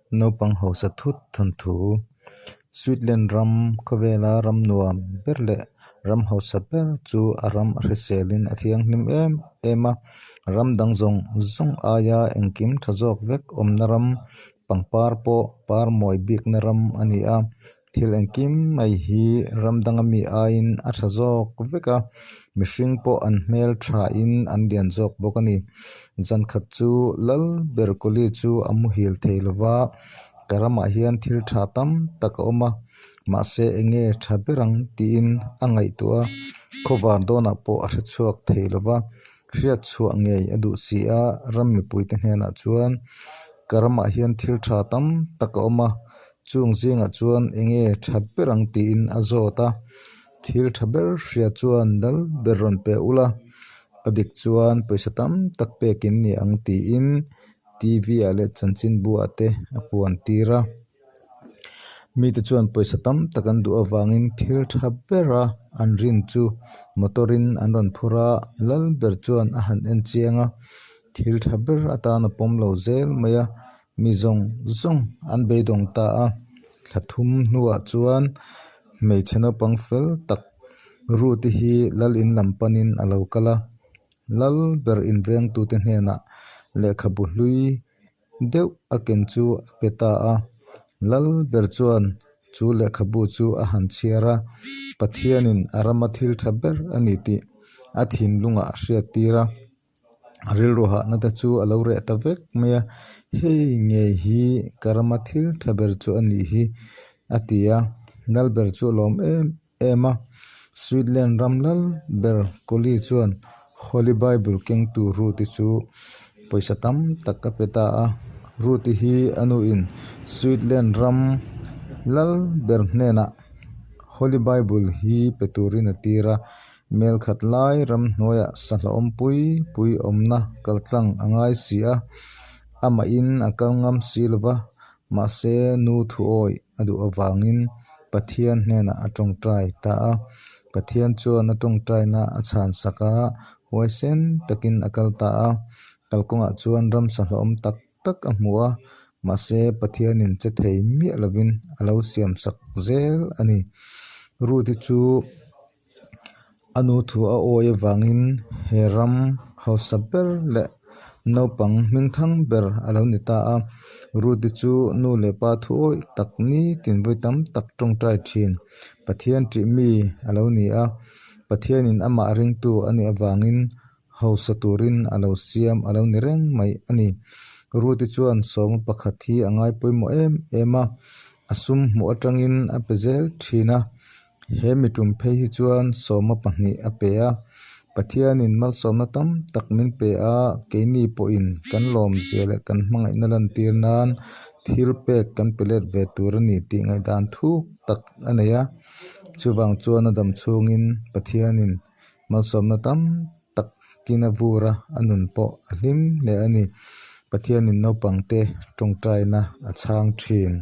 Naupang hausa thut thawnthu Switzerland ram khawvela ram nuam ber leh ram hausa ber chu a ram a hriselin a thianghlim em em a, ram dang zawng zawng aia engkim tha zawk vek awmna ram pangpar pawh par mawi bikna ram a ni a, thil engkim mai hi ram danga mi aiin a tha zawk vek a, mihring pawh an hmel thain an lian zawk bawk a ni. Zan khat chu lal ber kawli chu a muhil thei lo va, ka ramah hian thil tha tam tak a awm a, mahse eng nge tha ber ang tiin a ngaihtuah a, khawvar dawnah pawh a hre chhuak thei lo va, hriat chhuah ngei a duh si a, ram mipuite hnenah chuan ka ramah hian thil tha tam tak a awm a, chung zingah chuan eng nge tha ber ang tiin a zawt a, thil tha ber hria chuan lal ber rawn pe ula a dik chuan pawisa tam tak pek in ni ang tiin T V ah leh chanchinbu ah te a puan tir a mite chuan pawisa tam tak an duh avangin thil tha bera an rin chu motor in an rawn phur a lal ber chuan a han en chiang a thil tha ber atan a pawm lo zel mai a mi zawng zawng an beidawng ta a thla thum hnuah chuan hmeichhe naupang fel tak Ruth-i hi lal in lam panin a lo kal a lal ber invengtute hnenah lehkhabu hlui deuh a ken chu a pe ta a lal ber chuan chu lehkhabu chu a han chhiar a Pathianin a rama thil tha ber a ni tih a thinlungah a hriat tir a. A rilru hahna te chu a lo reh ta vek mai a, hei ngei hi ka rama thil tha ber chu a nih hi a ti a, lal ber chu a lawm em em a, Switzerland ram lal ber Kawli chuan Holy Bible kengtu Ruth-i chu pawisa tam tak a pe ta a, Ruth-i hi a nuin Switzerland ram lal ber hnenah Holy Bible hi pe turin a tir a. Mel khat lai ramhnuaiah sahlawm pui pui awmna kaltlang a ngai si a, amahin a kal ngam si lo va, mahse nu thuawi a duh avangin Pathian hnenah a tawngtai ta a. Pathian chuan a tawngtaina a chhan sak a, huaisen takin a kal ta a. Kalkawngah chuan ram sahlawm tak tak a hmu a, mahse Pathianin che thei miah lovin a lo siam sak zel a ni. Ruth-i chu. A nu thu a awi avangin he ram hausa ber leh naupang hmingthang ber a lo ni ta a. Ruth-i chu nu leh pa thu awi tak ni tin vawi tam tak tawngtai thin Pathian tih mi a lo ni a. Pathianin amah ringtu a nih avangin hausa turin a lo siam a lo ni reng mai a ni. Ruth-i chuan sawma pakhat hi a ngai pawimawh em em a, a sum hmuh atangin a pe zel thin a. He mi tum phei hi chuan sawma pahnih a pe a, Pathianin malsawmna tam tak min pe a, keini pawhin kan lawmzia leh kan hmangaihna lantir nan thil pek kan pe let ve tur a ni tih ngaihdan thuk tak a nei a. Chuvang chuan a dam chhungin Pathianin malsawmna tam takin a vur a, a nun pawh a hlim hle a ni. Pathianin naupangte tawngtaina a chhang thin.